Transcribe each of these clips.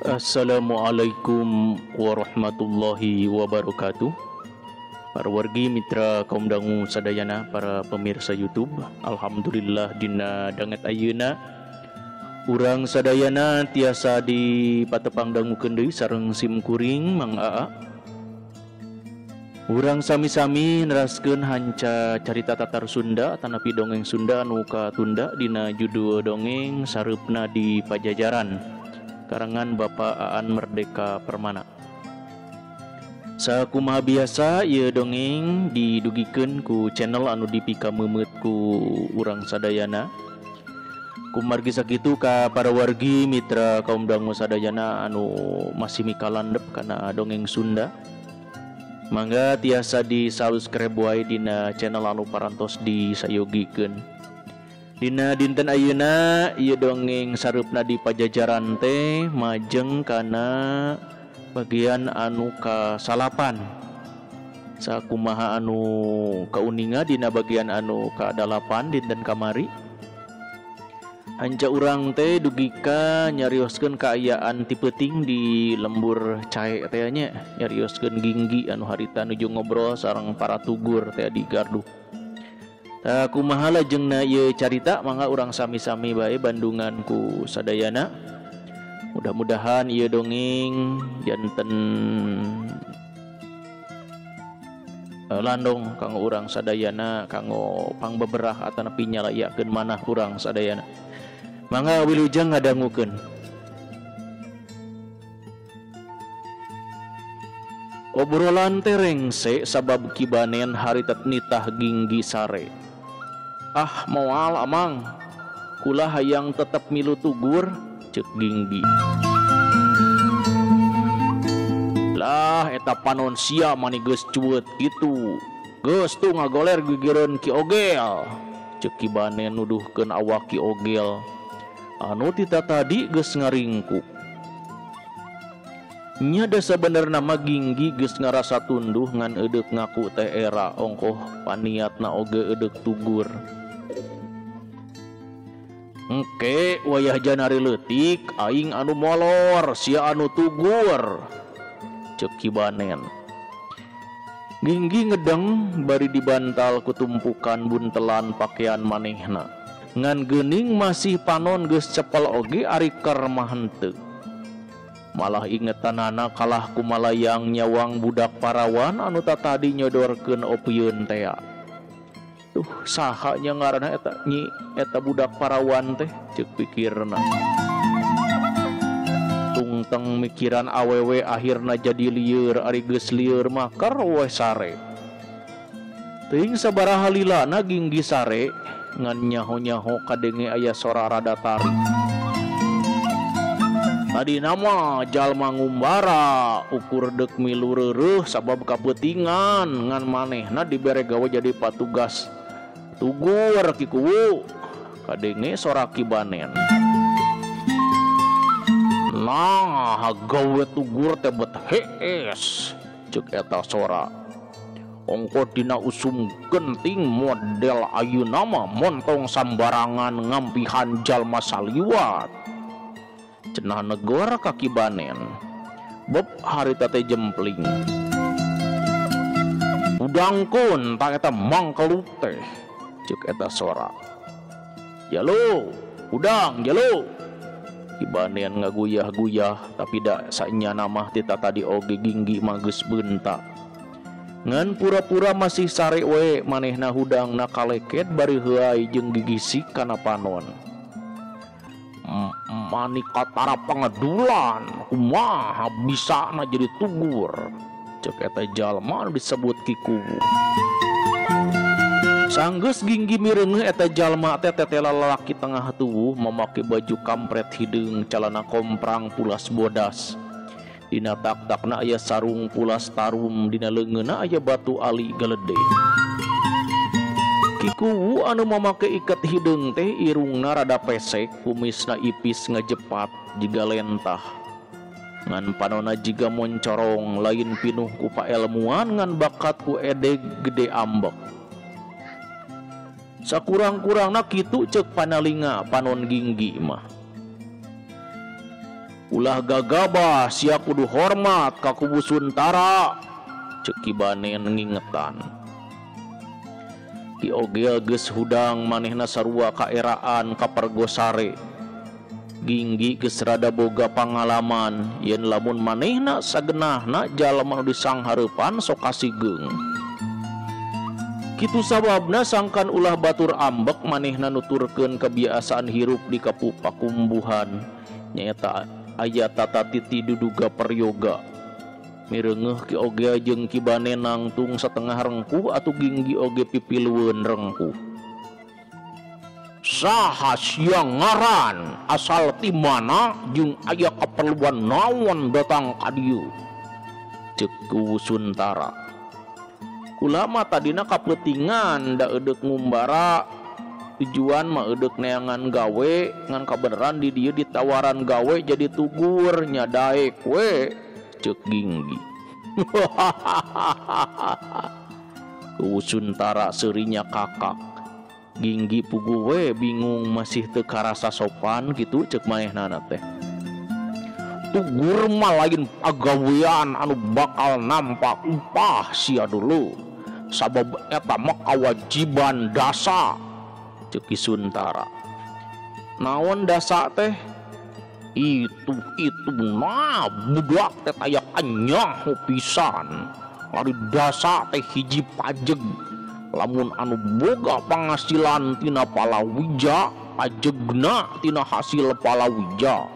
Assalamualaikum warahmatullahi wabarakatuh. Para wargi mitra kaum dangu sadayana, para pemirsa YouTube, alhamdulillah dina danget ayeuna urang sadayana tiasa di patepang dangukeun deui sareng sim kuring Mang Aa. Urang sami-sami neraskeun hanca carita tatar Sunda tanapi dongeng Sunda anu katunda dina judul dongeng Sareupna di Pajajaran karangan Bapak Aan Merdeka Permana. Sakumaha biasa ieu dongeng didugikeun ku channel anu dipikameumeuet ku urang sadayana. Kumargi sakitu ka para wargi mitra kaum dangu sadayana anu masih mikalandep kana dongeng Sunda, mangga tiasa di subscribe wae dina channel anu parantos disayogikeun. Dina dinten ayeuna ieu dongeng Sareupna di Pajajaran teh majeng kana bagian anu kasalapan. Sakumaha anu kauninga dina bagian anu kadalapan dinten kamari. Hanca urang teh dugika nyarioskeun kaayaan ti peuting di lembur cae teh nya, nyarioskeun Ginggi anu harita nuju ngobrol sareng para tugur teh di gardu. Tah kumaha lajengna ieu carita, mangga urang sami-sami bae bandungan ku sadayana. Mudah-mudahan ieu dongeng janten landong kanggo urang sadayana, kanggo pangbeberah atanapi nyalayakeun manah urang sadayana. Mangga wilujeng ngadangukeun. Obrolan teh rengse sabab Kibanen harita nitah Ginggi sare. Ah moal amang, kula hayang tetep milu tugur, cek Ginggi. Lah eta panon sia mani geus cueut kitu. Geus tuh ngagoler gigireun Ki Ogel, cek Kibanen nuduhkeun awak Ki Ogel anu tita tadi geus ngaringkuk. Nya da sabenerna mah Ginggi geus ngarasa tunduh ngan eudek ngaku teh era ongkoh paniatna oge eudek tugur. Engke wayah janari leutik aing anu molor sia anu tugur, cek Kibanen. Ginggi ngedeng bari dibantal kutumpukan buntelan pakaian manehna. Ngan geuning masih panon geus cepel oge ari keur mah henteu. Malah ingetanana kalah kumalayang nyawang budak parawan anu tatadi nyodorkeun opieun tea. Tuh saha nya ngaranna eta nyi eta budak parawan teh, ceuk pikirna. Tungteng mikiran awewe akhirna jadi lieur, ari geus lieur mah keur we sare. Teuing sabaraha lilana Ginggi sare ngan nyaho-nyaho kadenge aya sora rada tarik. Tadi nama jalma ngumbara ukur dek milu reureuh sabab kapeutingan ngan manehna dibere gawe jadi patugas tugur Ki Kuwu, kadenge sora Kibanen. Nah gawe tugur teh bet hees, ceuk eta sora. Ongko dina usum genting model ayeuna mah montong sambarangan ngampihan jalma saliwat. Cenah negor ka Kibanen. Beb harita teh jempling. Udangkeun tah eta mangkeluk teh, ceuk eta sora. Jalo, udang jalo. Kibanen ngaguyah-guyah tapi da sanyana mah tita tadi oge Ginggi mah geus beunta. Ngan pura-pura masih sare we manehna hudangna kaleket bari heuay jeung gigisik kana panon. Mani katara pangedulan kumaha bisana jadi tugur, cek eta jalma disebut Ki Kuwu. Sanggeus Ginggi mireungeuh eta jalma teh tetela lalaki tengah tuwuh mamake baju kampret hideung calana komprang pulas bodas. Dina tak-takna aya sarung pulas tarum, dina leungeunna aya batu ali galede. Ki Kuwu anu mamake iket hideung teh irungna rada pesek, kumisna ipis ngajepat jiga lentah. Ngan panona jiga moncorong, lain pinuh ku paelmuan ngan bakat ku edeg gede ambek. Sakurang-kurangna kitu ceuk panalinga panon Ginggi mah. Ulah gagabah sia kudu hormat ka Kuwu Suntara, ceuk Ki Banen ngingetan. Ki Ogel geus hudang manehna sarua kaeraan ka Pergosare. Ginggi geus rada boga pangalaman yen lamun manehna sagenahna jalma nu disanghareupan sok kasigeung. Kitu sababna sangkan ulah batur ambek manehna nuturkeun kebiasaan hirup di kapupakumbuhan nyaeta aya tata titi duduga peryoga. Mireungeuh Ki Ogel jeung Ki Banen nangtung satengah rengkuh atuh Ginggi oge pipilueun rengkuh. Saha sia ngaran asal ti mana jeung aya kaperluan naon datang ka dieu? Ceuk Kuwu Suntara. Ulama tadina kapeutingan da eudek ngumbara tujuan mah eudek neangan gawe ngan kabeneran di dieu ditawaran gawe jadi tugur nya daek we, ceuk Ginggi. Kuwu Suntara seurinya kakak. Ginggi puguh we bingung masih teu karasa sopan kitu ceuk manehna teh. Tugur mah lain pagawean anu bakal nampak upah sia dulu. Sabab eta mah kawajiban dasa, ceuk Ki Suntara. Naon dasa teh? Itu nah budak teh taya anyaho pisan. Ari dasa teh hiji pajeg. Lamun anu boga panghasilan tina palawija, pajegna tina hasil palawija.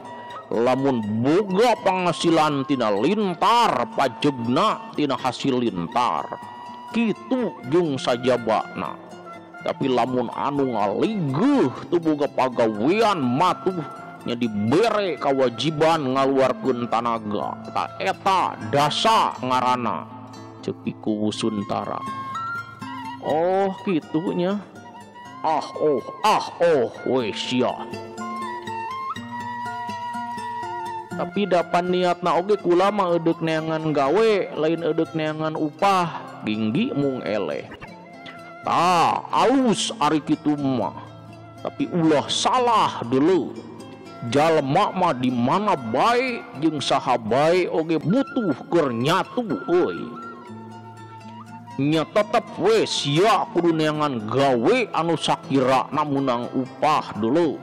Lamun boga panghasilan tina lintar, pajegna tina hasil lintar. Kitu jeung sajabana. Tapi lamun anu ngaligeuh teu boga pagawean matuh nya dibere kawajiban ngaluarkeun tanaga. Ta eta dasa ngaranna, ceuk Ki Kuwu Suntara. Oh kitunya. Ah oh we sia. Tapi dapan niatna oge kula mah eudek neangan gawe lain eudek neangan upah. Ginggi mung eleh. Tah alus ari kitu mah. Tapi ulah salah dulu. Jalma mah di mana bae jeung saha bae oge butuh keur nyatu euy. Nya tetep we sia kudu neangan gawe anu sakirana meunang upah dulu,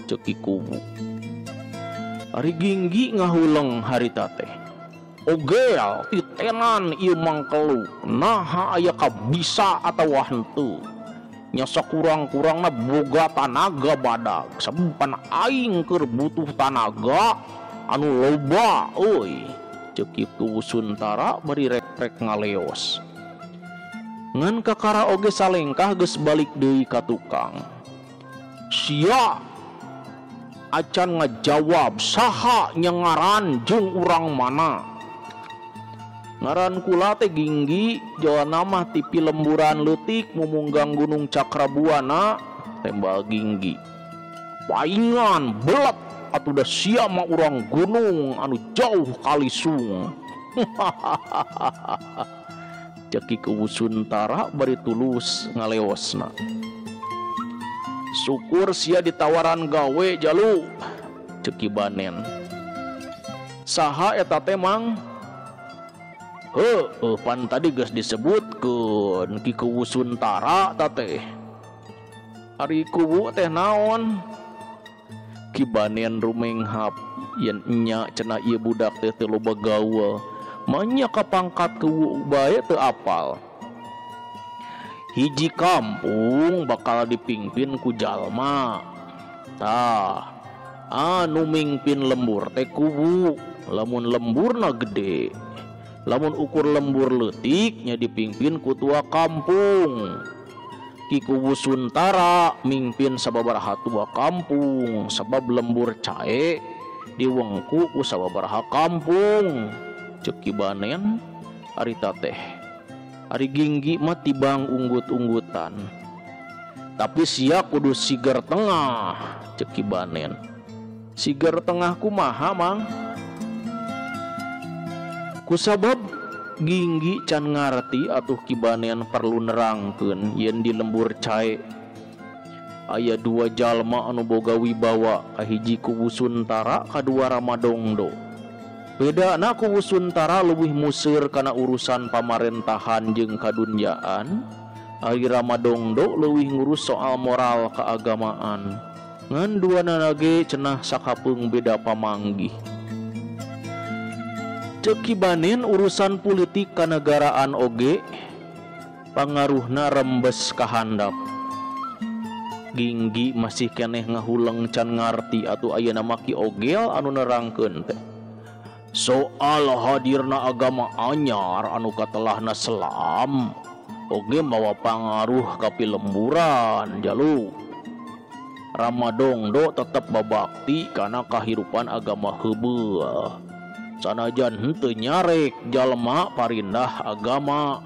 ceuk Ki Kuwu. Ari Ginggi ngahuleng harita teh. Ogel titenan ieu mangkelu naha aya kabisa atawa henteu. Nya sakurang-kurangna boga tanaga badag sampan aing keur butuh tanaga anu loba euy, ceuk Ki Kuwu Suntara bari rek-rek ngaleos. Ngan kakara oge salengkah geus balik deui ka tukang. Sia acan ngajawab saha nya ngaran jeung urang mana. Ngaran kula teh Ginggi, jawana mah ti pilemburan leutik mumunggang Gunung Cakrabuana, tembal Ginggi. Paingan belet atuh da sia mah urang gunung anu jauh kalisung. Ceuk Ki Kuwu Suntara bari tulus ngaleosna. Syukur sia ditawaran gawe jalu, ceuk Ki Banen. Saha eta teh mang? Heuh, pan tadi geus disebutkeun Ki Kuwu Suntara ta teh. Ari kuwu teh naon? Ki Banen rumenghap yen nya cenah ieu budak teh teu loba gaul. Manya kapangkat kuwu bae teu apal. Hiji kampung bakal dipimpin ku jalma. Tah, anu mingpin lembur teh kuwu. Lamun lemburna gede, lamun ukur lembur leutik nya dipimpin ku tua kampung. Ki Kuwu Suntara mingpin sababaraha tua kampung sabab lembur cae diwengku ku sababaraha kampung. Ceuk Ki Banen harita teh. Ari Ginggi mah tibang unggut-unggutan. Tapi sia kudu sigar tengah, ceuk Ki Banen. Sigar tengah kumaha, Mang? Kusabab Ginggi can ngarti atuh Ki Banen perlu nerangkeun yen di lembur cae aya dua jalma anu boga wibawa, kahiji Kuwu Suntara, kadua Ramadongdo. Bedana Kuwu Suntara leuwih museur kana urusan pamarentahan jeung kadunyaan, ari Ramadongdo leuwih ngurus soal moral keagamaan. Ngan duanana ge cenah sakapeung beda pamanggih. Ceuk Ki Banen urusan politik kanegaraan oge pangaruhna rembes ka handap. Ginggi masih keneh ngahuleng can ngarti atuh ayeuna mah Ki Ogel anu nerangkeun teh. Soal hadirna agama anyar anu katelahna Selam oge mawa pangaruh ka pilemburan jalu. Ramadongdo tetep babakti kana kahirupan agama heubeul. Sanajan henteu nyarek jalma parindah agama.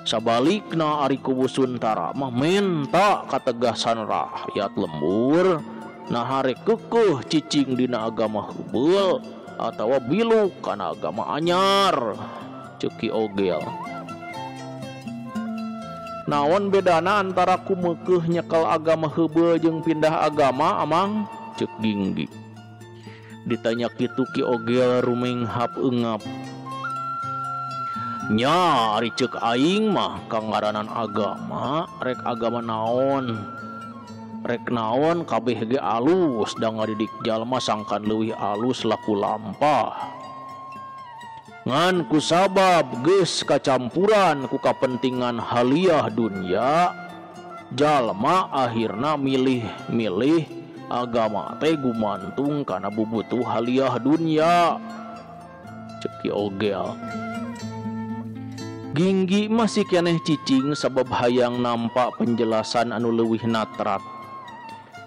Sabalikna ari Kuwu Suntara mah menta kategasan rakyat lembur nah arek kekeuh cicing dina agama heubeul atawa biluk kana agama anyar. Ceuk Ki Ogel. Naon bedana antara kumekeuh nyekel agama heubeul jeung pindah agama, Amang? Ceuk Ginggi. Ditanya kitu Ki Ogel rumenghap eungap. Nya ari ceuk aing mah kangaranan agama, rek agama naon? Rek naon kabeh ge alus da ngadidik jalma sangkan leuwih alus laku lampah. Ngan kusabab geus kacampuran ku kapentingan haliah dunya, jalma akhirna milih-milih agama teh gumantung kana bubutuh haliah dunya. Ceuk Ki Ogel. Ginggi masih keneh cicing sabab hayang nampak penjelasan anu leuwih natrat.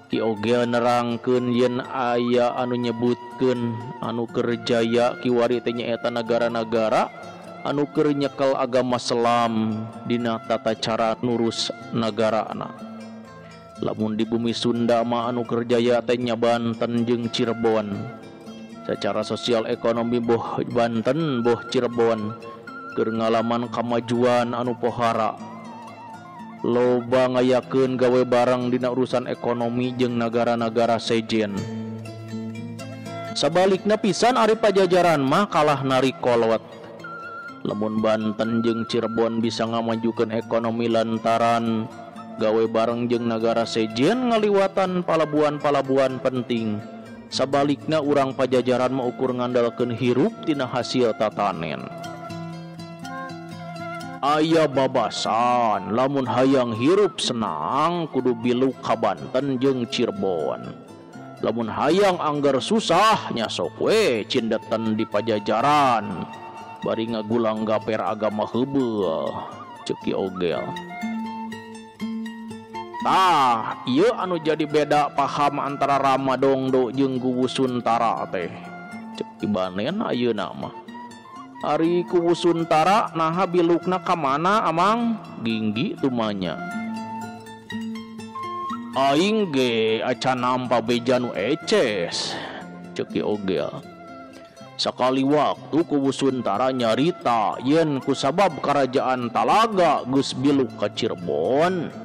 Ki Ogel nerangkeun yen aya anu nyebutkeun anu keur jaya kiwari teh nyaeta nagara-nagara anu keur nyekel agama Selam dina tata cara nurus nagarana. Lamun di bumi Sunda mah anu keur jaya teh nya Banten jeung Cirebon. Secara sosial ekonomi boh Banten boh Cirebon keur ngalaman kamajuan anu pohara. Loba ngayakeun gawe bareng dina urusan ekonomi jeung nagara-nagara sejen. Sabalikna pisan ari Pajajaran mah kalah narik kolot. Lamun Banten jeung Cirebon bisa ngamajukeun ekonomi lantaran gawe bareng jeung nagara sejen ngaliwatan palabuhan-palabuhan penting. Sabalikna urang Pajajaran mah ukur ngandalkeun hirup tina hasil tatanen. Aya babasan lamun hayang hirup senang kudu biluk ka Banten jeung Cirebon. Lamun hayang anggar susah nya sok we cindeten di Pajajaran bari ngagulang gaper agama heubeul. Ceuk Ki Ogel. Tah, ieu anu jadi beda paham antara Ramadongdo jeung Kuwu Suntara teh. Ceuk Ki Banen ayeuna mah. Ari Kuwu Suntara naha bilukna ka mana, Amang? Ginggi tumanya. Aing ge acan nampa beja nu eces. Ceuk Ki Ogel. Sakali waktu Kuwu Suntara nyarita yen kusabab kerajaan Talaga geus biluk ka Cirebon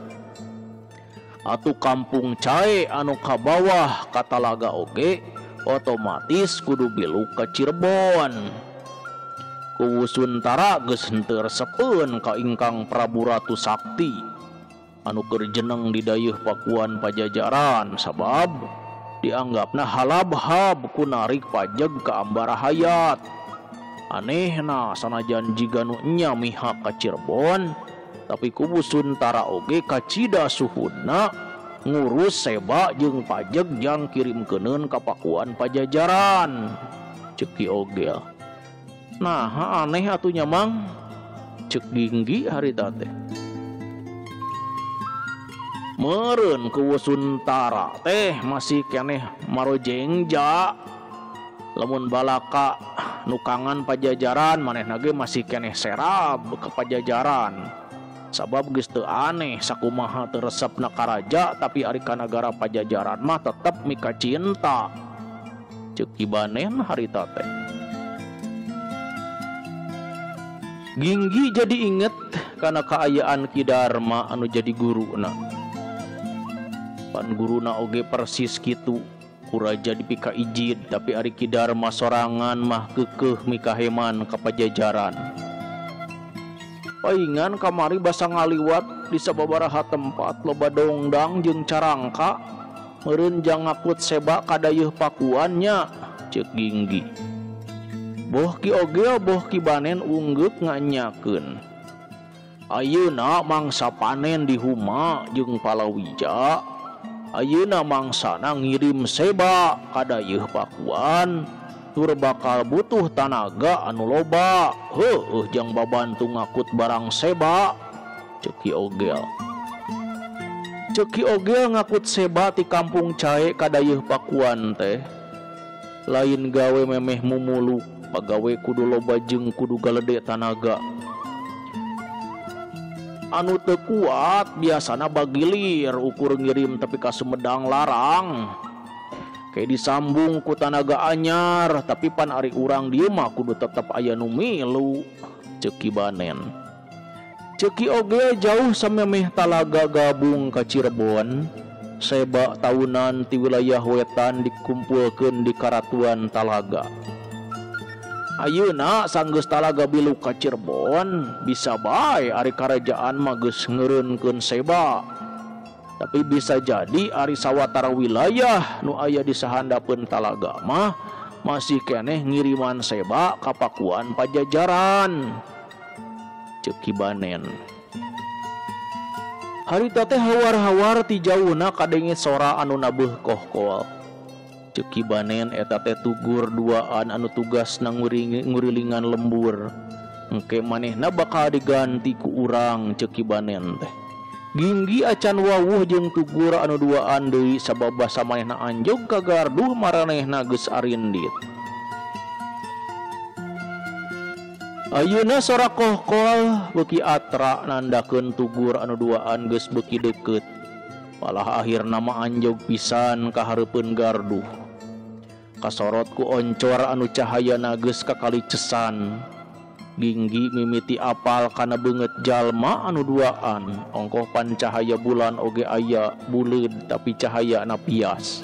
atuh kampung cae anu ka bawah ka Talaga oge otomatis kudu biluk ka Cirebon. Kuwu Suntara geus henteu resepeun ka ingkang Prabu Ratu Sakti anu keur jeneng di dayeuh Pakuan Pajajaran sabab dianggapna halabhab ku narik pajeg ka Ambarahayat. Anehna sanajan jiga nu nya mihak ka Cirebon, tapi Kuwu Suntara oge kacida suhunna ngurus seba jeung pajeg jang kirimkeuneun ka Pakuan Pajajaran. Ceuk Ki Ogel. Nah, aneh atuh nya Mang. Ceuk Ginggi harita teh. Meureun kuwusuntara teh masih keneh marojengja. Lamun balaka nukangan Pajajaran manehna ge masih keneh serab ke Pajajaran. Sabab geus teu aneh sakumaha teu resepna ka raja tapi ari ka nagara Pajajaran mah tetep mika cinta. Ceuk Ki Banen harita teh. Ginggi jadi inget kana kaayaan Ki Darma anu jadi guruna. Pan guruna oge persis kitu, ku raja dipika ijid tapi ari Ki Darma sorangan mah keukeuh mikaheman ka Pajajaran. Paingan kamari basa ngaliwat di sababaraha tempat loba dongdang jeung carangka meureun jang ngakut seba ka dayeuh Pakuan nya, ceuk Ginggi. Boh Ki Ogel boh Ki Banen unggeuk nganyakeun. Ayeuna mangsa panen di huma jeung palawija. Ayeuna mangsana ngirim seba ka dayeuh Pakuan tur bakal butuh tanaga anu loba. Heueuh jang babantu ngakut barang seba, ceuk Ki Ogel. Ceuk Ki Ogel ngakut seba ti kampung Cae ka dayeuh Pakuan teh lain gawe memeh mumuluk, pagawe kudu loba jeung kudu galede tanaga. Anu teu kuat biasana bagilir ukur ngirim tapi ka Sumedang larang. Kayak disambung ku tanaga anyar tapi pan ari urang dieu mah kudu tetep aya nu milu, ceuk Ki Banen. Ceuk Ki Ogel jauh samemeh talaga gabung ka Cirebon. Seba taunan ti wilayah wetan dikumpulkeun di Karatuan Talaga. Ayeuna sanggeus talaga biluk ka Cirebon bisa bae ari karajaan mah geus ngeureunkeun seba. Tapi bisa jadi ari sawatara wilayah nu aya di sahandapeun talaga mah masih keneh ngiriman seba ka Pakuan Pajajaran, ceuk Ki Banen. Harita teh hawar-hawar ti jauhna kadenge sora anu nabeuh kohkol. Ceuk Ki Banen eta teh tugur duaan anu tugasna ngurilingan lembur. Engke manehna bakal diganti ku urang, ceuk Ki Banen teh. Ginggi acan wawuh jeung tugur anu duaan deui sabab basa manehna anjog ka garduh maranehna geus arindit. Ayeuna sora kohkol beuki atra nandakeun tugur anu duaan geus beuki deukeut. Malah akhirna mah anjog pisan ka hareupeun garduh. Kasorot ku oncor anu cahayana geus kakalicesan. Ginggi mimiti apal kana beungeut jalma anu duaan. Ongkoh pan cahaya bulan oge aya buleud tapi cahayana pias.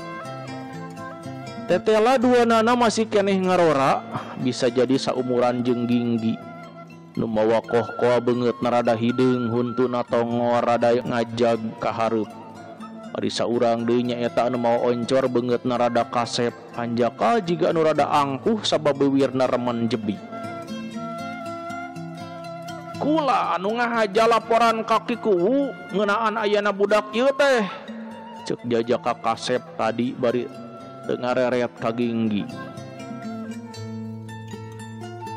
Tetela duanana masih keneh ngarora, bisa jadi saumuran jeung Ginggi. Nu mawa kohkoa beungeutna rada hideung, huntuna tongor rada ngajag ka hareup. Ari saurang deui nyaeta anu mawa oncor beungeutna rada kasep, hanjakal jiga anu rada angkuh sabab beuwirna remen jebi. Kula anu ngahaja laporan ka Ki Kuwu ngeunaan ayana budak ieu teh, ceuk jajaka kasep tadi bari teu ngareret ka Ginggi.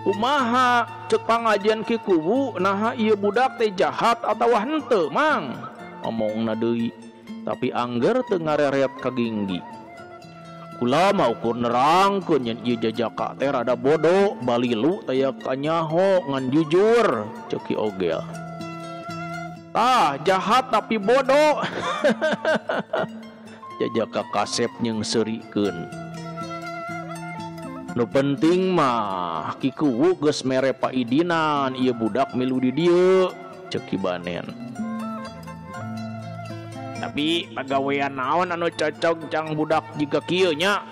Kumaha ceuk pangajian Ki Kuwu naha ieu budak teh jahat atawa henteu mang, omongna deui tapi angger teu ngareret ka Ginggi. Kula mah ukur nerangkeun yen ieu jajaka teh rada bodoh, balilu taya kanyaho ngan jujur, ceuk Ki Ogel. Tah jahat tapi bodoh. Jajaka kasep nyeungseurikeun. Nu penting mah Ki Kuwu geus mere paidinan ieu budak milu di dieu, ceuk Ki Banen. Tapi pagawean naon anu cocok jang budak jiga kieu nya?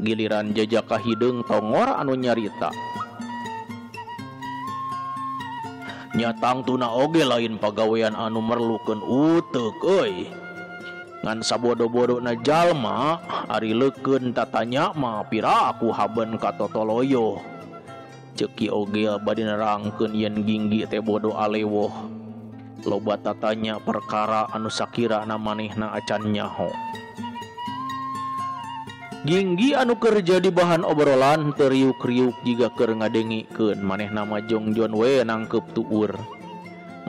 Giliran jajaka hideung tongor anu nyarita. Nya tangtuna oge lain pagawean anu merlukeun uteuk euy. Ngan sabodo-bodona jalma ari leukeun tatanya mah pira aku haben ka totoloyo. Ceuk Ki Ogel bade nerangkeun yen Ginggi teh bodo alewoh. Loba tatanya perkara anu sakirana manehna acan nyaho. Ginggi anu keur jadi bahan obrolan teu riuk-riuk jiga keur ngadengikeun manehna mah jongjon we nangkeup tuur.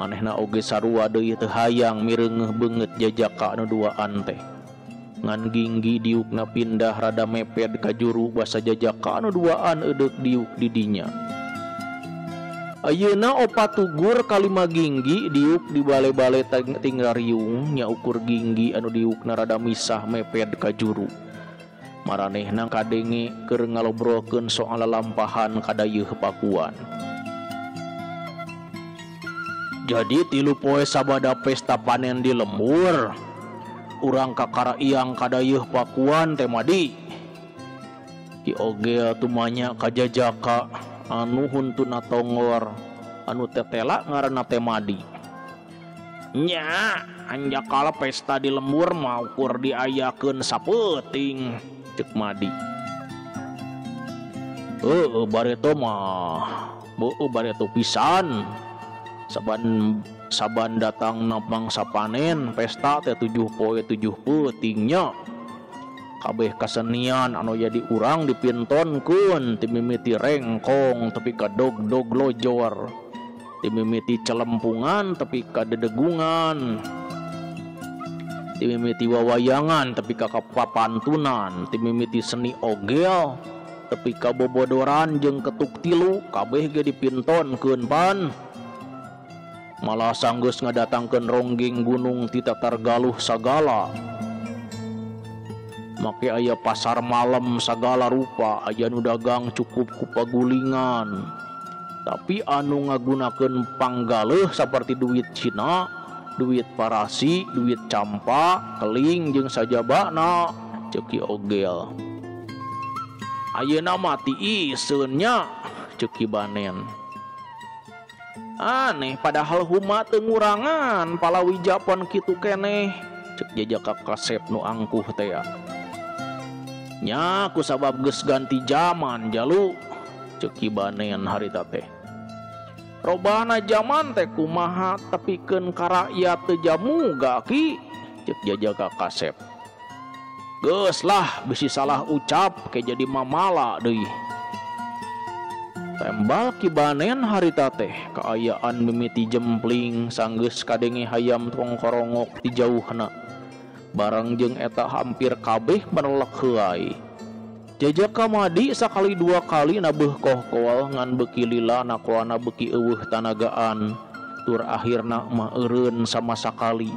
Manehna oge sarua deui teu hayang mireungeuh beungeut jajaka anu duaan teh. Ngan Ginggi diukna pindah rada mepet ka juru basa jajaka anu duaan eudeuk diuk di dinya. Ayeuna opat tugur kalima Ginggi diuk di bale-bale tingrariung nya ukur Ginggi anu diukna rada misah mepet ka juru. Maranehna kadenge keur ngalobrolkeun soal lalampahan ka dayeuh Pakuan. Jadi 3 poe sabada pesta panen di lembur, urang kakara iang ka dayeuh Pakuan teh Madi. Ki Ogel tumanya ka jajaka anu huntuna tongor anu tetela ngaranna teh Madi. Nya anjakala pesta di lembur mah ukur diayakeun sapeuting, cek Madi. Heueuh bareto mah, beueuh bareto pisan. Saban datang mangsa panen pesta teh 7 poe 7 peutingnya. Kabeh kasenian anu jadi urang dipintonkeun ti mimiti rengkong tepi ka dog-dog lojor, ti mimiti celempungan tepi ka dedegungan, ti mimiti wawayangan tepi ka papantunan, ti mimiti seni ogel tepi ka bobodoran jeung ketuk tilu, kabeh ge dipintonkeun pan. Malah sanggeus ngadatangkeun ronggeng gunung ti Tatar Galuh sagala. Make aya pasar malam sagala rupa, aya nu dagang cukup ku pagulingan. Tapi anu ngagunakeun panggaleuh saperti duit Cina, duit parasi, duit campa, keling jeung sajabana, ceuk Ki Ogel. Ayeuna mah tiiseun nya, ceuk Ki Banen. Aneh padahal huma teu ngurangan palawija pon kitu keneh, ceuk jajaka kasep nu angkuh teh. Nya ku sabab geus ganti jaman jalu, ceuk Ki Banen harita teh. Robana jaman teh kumaha tepikeun ka rakyat teu jamuga ki, ceuk jajaka kasep. Geus lah bisi salah ucap ke jadi mamala deui. Tembal Ki Banen harita teh kaayaan mimiti jempling sanggeus kadenge hayam tongkorongok ti jauhna. Barang jeung eta hampir kabeh menelek heuay. Jajaka Madi sakali dua kali nabeuh kohkol ngan beuki lila nakoana beuki eueuh tanagaan. Tur akhirna mah eureun sama sakali.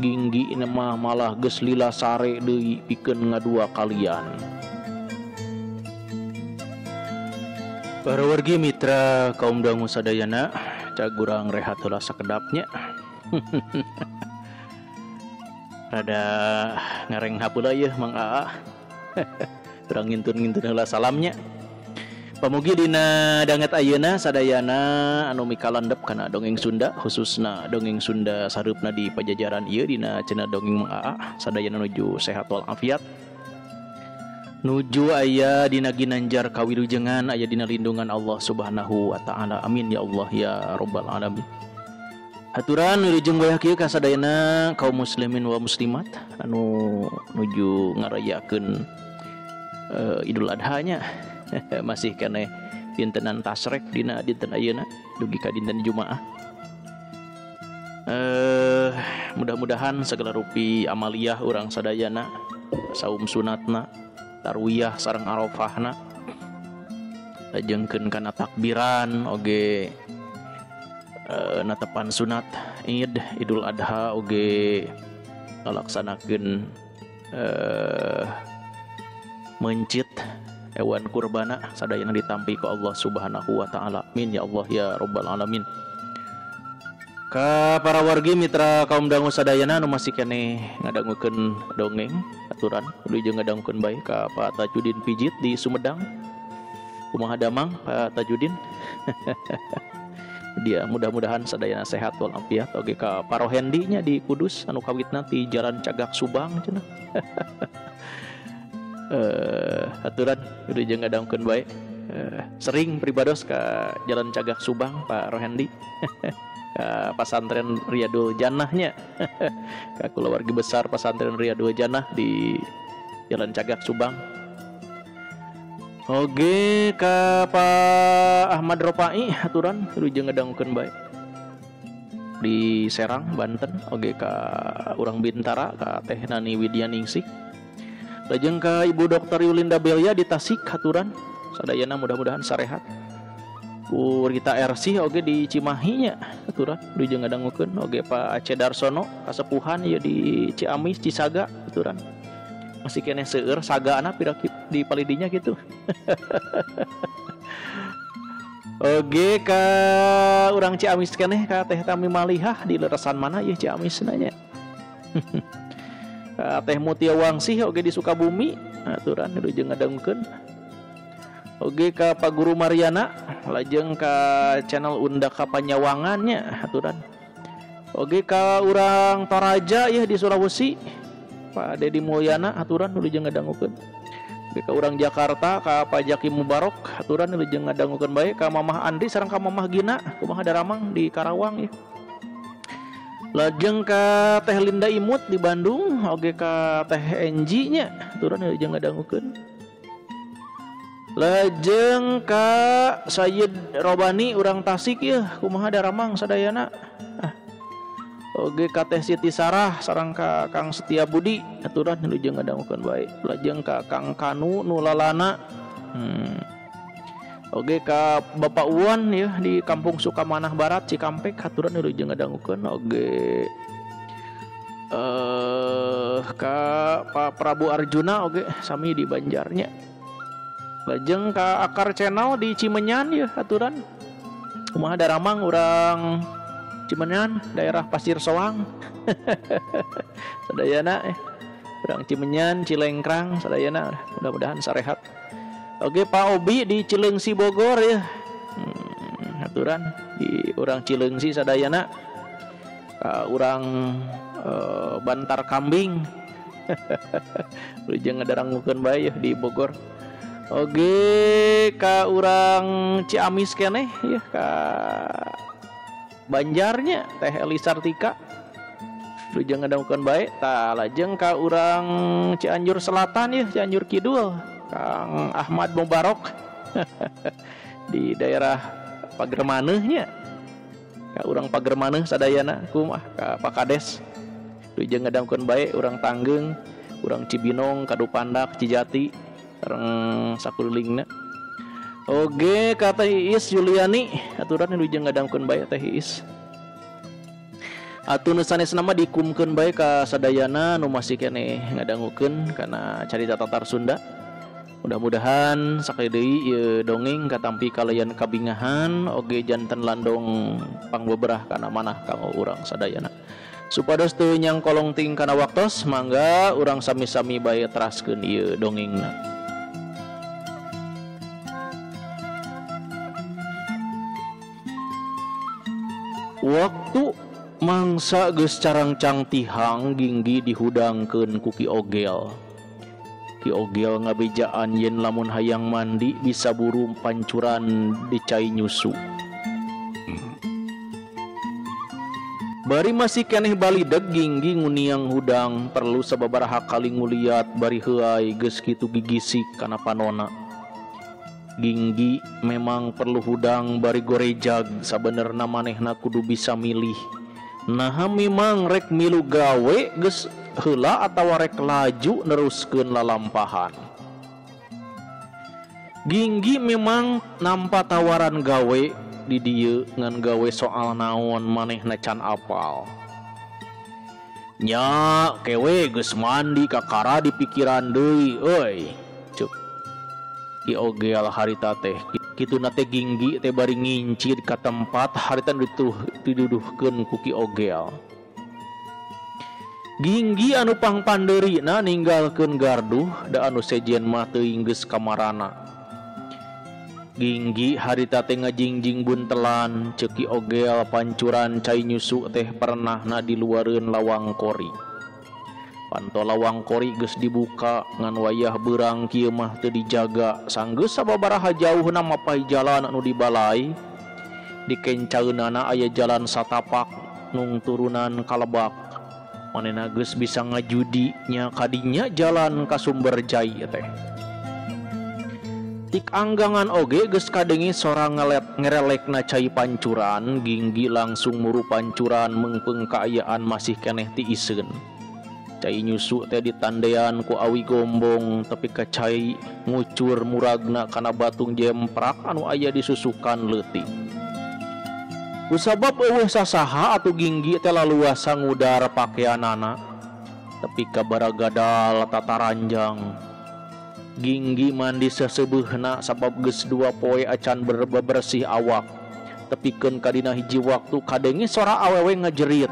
Ginggi mah malah geus lila sare deui pikeun ngadua kalian. Para wargi mitra kaum dangu sadayana, cagurang rehat heula sakedapnya. Rada ngareng hapeula yeuh Mang Aa. Urang ngintun-ngintun heula salamnya. Pamugi dina danget ayeuna sadayana anu mikalandep kana dongeng Sunda, khususna dongeng Sunda sareupna di pajajaran ieu dina cenah dongeng Mang Aa, sadayana nuju sehat walafiat. Nuju aya dina ginanjar kawilujengan, aya dina lindungan Allah Subhanahu wa taala. Amin ya Allah ya rabbal alamin. Haturan wilujeng wayah kieu ka sadayana kaum muslimin wa muslimat anu nuju ngarayakeun Idul Adha nya. Masih keneh dintenan tasrek dina dinten ayeuna dugi ka dinten Jumaah. Mudah-mudahan segala rupi amaliyah urang sadayana, saum sunatna, tarwiyah sareng arafahna, lajengkeun kana takbiran oge, natepan sunat Id Idul Adha oge ngalaksanakeun mencit hewan kurbana sadayana ditampi ku Allah Subhanahu wa taala. Amin ya Allah ya rabbal alamin. Ka para wargi mitra kaum dangu sadayana anu masih keneh ngadangukeun dongeng aturan wilujeng ngadangukeun bae ka Pak Tajudin Pijit di Sumedang. Kumaha damang Pak Tajudin? Dia mudah-mudahan sadayana sehat walafiat. Oge ka Parohendi nya di Kudus anu kawitna ti Jalan Cagak Subang cenah. Aturan wilujeng ngadangukeun bae. Sering pribados ka Jalan Cagak Subang Pak Rohendi. Ka Pasantren Riyadul Jannahnya. Ka keluarga besar Pasantren Riyadul Jannah di Jalan Cagak Subang. Oge ka Pak Ahmad Ropai aturan wilujeng ngadangukeun bae. di Serang Banten oge ka urang Bintara ka Teh Nani Widyaningsih lajeng ka Ibu Dr. Yulinda Belia di Tasik haturan sadayana mudah-mudahan sarehat. Ku Rita RC oge di Cimahi nya haturan wilujeng ngadangukeun oge Pak Aceh Darsono kasepuhan ieu di Ciamis Cisaga haturan masih keneh seueur sagana pira di palidinya gitu. Oge ka urang Ciamis keneh ka Teh Tami Malihah di leresan mana ieu Ciamis nanya. Ka Teh Mutia Wangsih oge di Sukabumi aturan wilujeng ngadangukeun. Oge ka Pak Guru Mariana lajeng ka channel Undaka Panyawangan nya aturan. Oge ka urang Toraja ya di Sulawesi Pak Dedi Mulyana aturan wilujeng ngadangukeun. Ka urang Jakarta ka Pak Jaki Mubarok aturan wilujeng ngadangukeun bae ka Mamah Andri sareng ka Mamah Gina kumaha daramang di Karawang ya. Lajeng ka Teh Linda Imut di Bandung oge ka Teh Enji nya aturan wilujeng ngadangukeun. Lajeng ka Sayyid Robani urang Tasik ya kumaha daramang sadayana. Oge ka Teh Siti Sarah sareng ka Kang Setia Budi aturan wilujeng ngadangukeun bae. Lajeng ka Kang Kanu Nulalana. Oge ka Bapak Uwan ya di Kampung Sukamanah Barat Cikampek aturan wilujeng ngadangukeun. Oge ka Pak Prabu Arjuna oge sami di Banjarnya. Lajeng ka Akar Channel di Cimenyan ya aturan. Kumaha daramang urang Cimenyan daerah Pasir Soang. Sadayana urang Cimenyan Cilengkrang sadayana mudah-mudahan sarehat. Oke Pak Obi di Cileungsi Bogor ya. Aturan di urang Cileungsi sadayana urang Bantar Kambing. Wilujeng ngadangukeun bae ya di Bogor. Oke ka urang Ciamis keneh ya ka Banjarnya Teh Elisartika wilujeng ngadangukeun bae. Tah lajeng ka urang Cianjur Selatan ya Cianjur Kidul Kang Ahmad Mubarok di daerah Pagermaneuh nya ka urang Pagermaneuh sadayana kumaha ka Pak Kades wilujeng ngadangukeun bae urang Tanggeng urang Cibinong Kadupandak Cijati sareng sakulilingna. Oge ka Teh Iis Yuliani aturan wilujeng ngadangukeun bae Teh Iis. Atuh nu sanesna mah dikumkeun bae ka sadayana nu masih keneh ngadangukeun kana carita Tatar Sunda. Mudah-mudahan sakali deui ieu dongeng katampi kalayan kabingahan oge janten landong pangbeberah kana manah kanggo urang sadayana. Supados teu nyangkolong ting kana waktos mangga urang sami-sami bae teraskeun ieu dongengna. Waktu mangsa geus carangcang tihang Ginggi dihudangkeun ku Ki Ogel. Ki Ogel ngabejaan yen lamun hayang mandi bisa buru pancuran di cai nyusu. Bari masih keneh balideg Ginggi nguniang hudang perlu sababaraha kali nguliat bari heuay geus kitu gigisik kana panona. Ginggi memang perlu hudang bari gorejag sabenerna manehna kudu bisa milih. Naha memang rek milu gawe geus heula atawa rek laju neruskeun lalampahan. Ginggi memang nampa tawaran gawe di dieu ngan gawe soal naon manehna can apal. Nya kewe geus mandi kakara di pikiran deui euy. Cuk. Ki Ogel harita teh kituna teh Ginggi teh bari ngincir ka tempat harita diduduhkeun ku Ki Ogel. Ginggi anu pangpandeurina ninggalkeun garduh da anu sejen mah teuing geus kamarana. Ginggi harita teh ngajingjing buntelan ceuk Ki Ogel pancuran cai nyusu teh pernahna di luareun lawang kori. Panto lawang kori geus dibuka ngan wayah beurang kieu mah teu dijaga sanggeus sababaraha jauhna mapay jalan anu dibalai dikencaeunana aya jalan satapak nung turunan kalebak manehna geus bisa ngajudi nya kadinya jalan ka Sumber Jai teh. Tik anggangan oge geus kadengi sora ngerelekna cai pancuran, Ginggi langsung muru pancuran meungpeung kaayaan masih keneh tiiseun. Cai nyusu teh ditandean ku awi gombong tepi ka cai ngucur muragna kana batung jemprak anu aya di susukan leutik. Kusabab eueuh sasaha atuh Ginggi teh laluasa ngudar pakeanana tepi ka baragadal tataranjang. Ginggi mandi seseubeuna sabab geus 2 poe acan bersih awak. Tepikeun ka dina hiji waktu kadenge sora awewe ngajerit.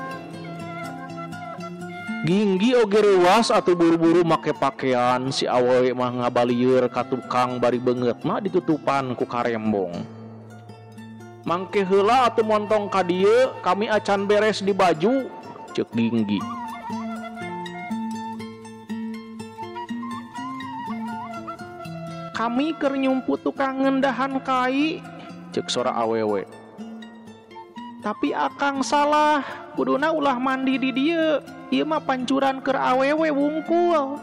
Ginggi oge reuas atuh buru-buru make pakaian, si awewe mah ngabalieur ka tukang bari beungeutna ditutupan ku karembong. Mangke heula atuh montong ka dieu, kami acan beres di baju, ceuk Ginggi. Kami keur nyumput tukang ngendahan kai, ceuk sora awewe. Tapi akang salah, kuduna ulah mandi di dieu, ieu mah pancuran keur awewe wungkul.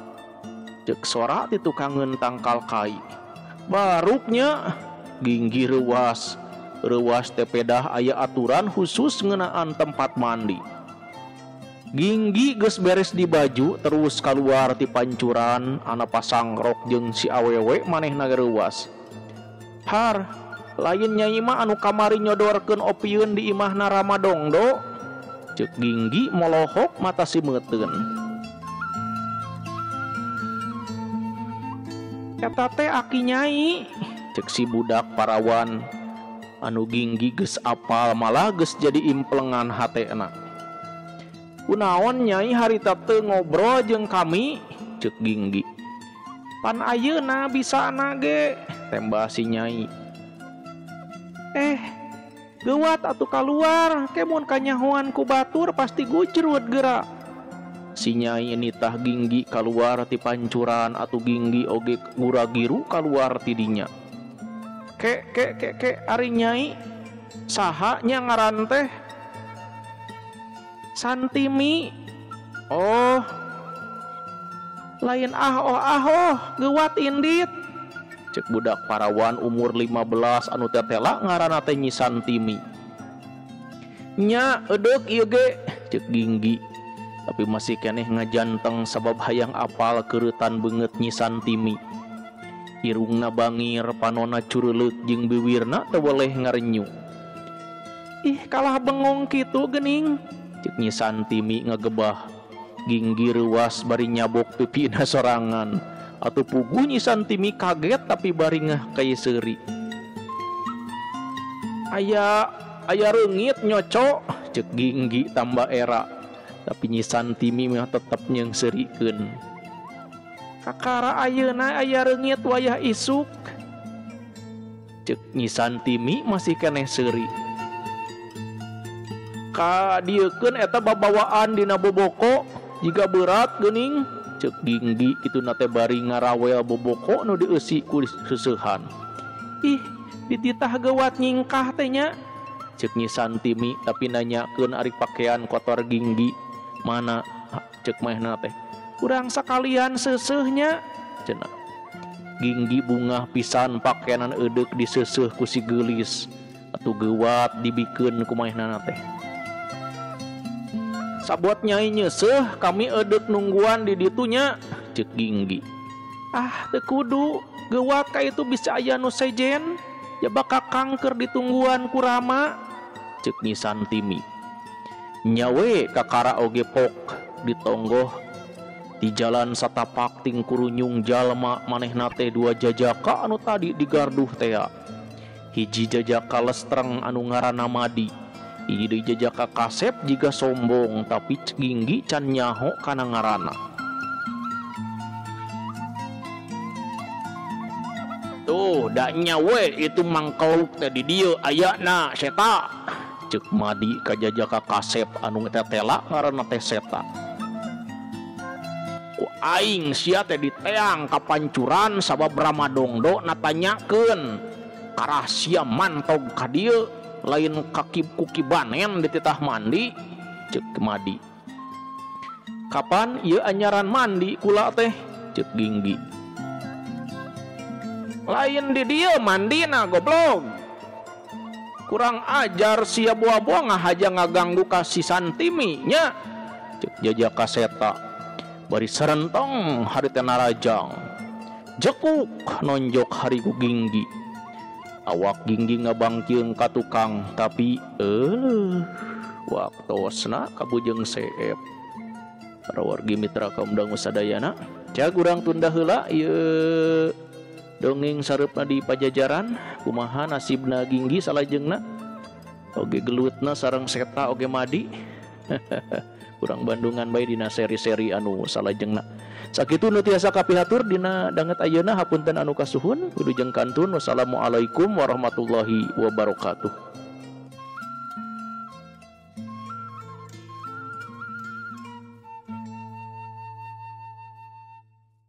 Ceuk sora ti tukang tangkal kai. Baruknya Ginggi reuas. Reuas teh pedah aya aturan khusus ngeunaan tempat mandi. Ginggi geus beres di baju terus kaluar ti pancuran ana pasang rok jeung si awewe manehna reuas. Har, lain nyai mah anu kamari nyodorkeun opieun di imahna Rama Dongdo. Ceuk Ginggi molohok mata si meuteun. Eta teh aki nyai, ceuk si budak parawan anu Ginggi geus apal malah geus jadi implengan hatena. Kunaon nyai harita teu ngobrol jeung kami, ceuk Ginggi. Pan ayeuna bisana ge, tembah si nyai. Geuwat atuh kaluar, ke mun kanyahoan ku batur pasti gujrut geura. Si nyai nitah Ginggi kaluar ti pancuran atuh Ginggi oge gura-giru kaluar ti dinya. Ke ke ke ke ari nyai saha nya ngaran teh? Santimi. Oh, lain ah oh ah oh, geuwat indit. Cek budak parawan umur 15 anu tetela ngaranna teh Nyi Santimi. Nya edeuk ieu ge, cek Ginggi. Tapi masih keneh ngajanteng sabab hayang apal keuretan beungeut Nyi Santimi. Irungna bangir, panona cureuleuk jeung biwirna teu boleh ngarenyu. Ih, kalah bengong kitu geuning, cek Nyi Santimi ngagebah. Ginggi reuas bari nyabok pipina sorangan. Atuh puguh Nyi Santimi kaget tapi bari ngeh kaya seuri. Aya aya reungit nyoco, cek Ginggi tambah era. Tapi Nyi Santimi mah tetep nyeungseurikeun. Kakara ayeuna aya reungit wayah isuk, cek Nyi Santimi masih keneh seuri. Ka dieukeun eta babawaan dina boboko jiga berat geuning, cek Ginggi kituna teh bari ngarawel boboko nu dieusi ku seuseuhan. Ih, dititah geuwat nyingkah teh nya, cek Nyi Santimi tapi nanyakeun ari pakaian kotor Ginggi mana, cek manehna teh. Urang sakalian seuseuhnya, cenah. Ginggi bungah pisan pakaianan eudek diseuseuh ku si geulis atuh geuwat dibikeun ku manehna teh. Sabot nyai nyeuseuh kami eudek nungguan di ditunya, cek Ginggi. Ah, teu kudu, geuwat ka itu bisa aya nu sejen, jaba kakang keur ditungguan ku Rama, cek Nyi Santimi. Nyawe kakara oge pok ditonggoh di jalan satapak ting kurunyung jalma manehna teh dua jajaka anu tadi digarduh tea. Hiji jajaka lestreng anu ngaranna Madi, hiji deui jajaka kasep jiga sombong tapi Ginggi can nyaho kana ngaranna. Tuh da nyawe itu mangkeluk teh di dieu ayana seta, cek Madi ka jajaka kasep anu tetela ngaranna teh Seta. Ku aing sia teh diteang ka pancuran sabab Rama Dongdo natanyakeun karah sia mantog ka dieu lain kaki kukibanen dititah mandi, cek Madi. Kapan ieu anyaran mandi kula teh, cek Ginggi. Lain di dieu mandina goblok. Kurang ajar sia buah-buah ngahaja ngaganggu ka si Santimi nya. Cek Jajaka Seta bari serentong hari teh narajang. Jekuk nonjok hari ku Ginggi. Awak Ginggi ngabangkeung ka tukang tapi waktosna kabujeng seep. Para wargi mitra kaum dangu sadayana, cag urang tunda heula ieu dongeng sareupna di Pajajaran, kumaha nasibna Ginggi salajengna, oge gelutna sareng Seta oge Madi. Kurang Bandungan bae dina seri-seri anu salajengna. Sakitu nu tiasa kapihatur dina danget ayeuna, hapunten anu kasuhun, wilujeng kantun, wassalamualaikum warahmatullahi wabarakatuh.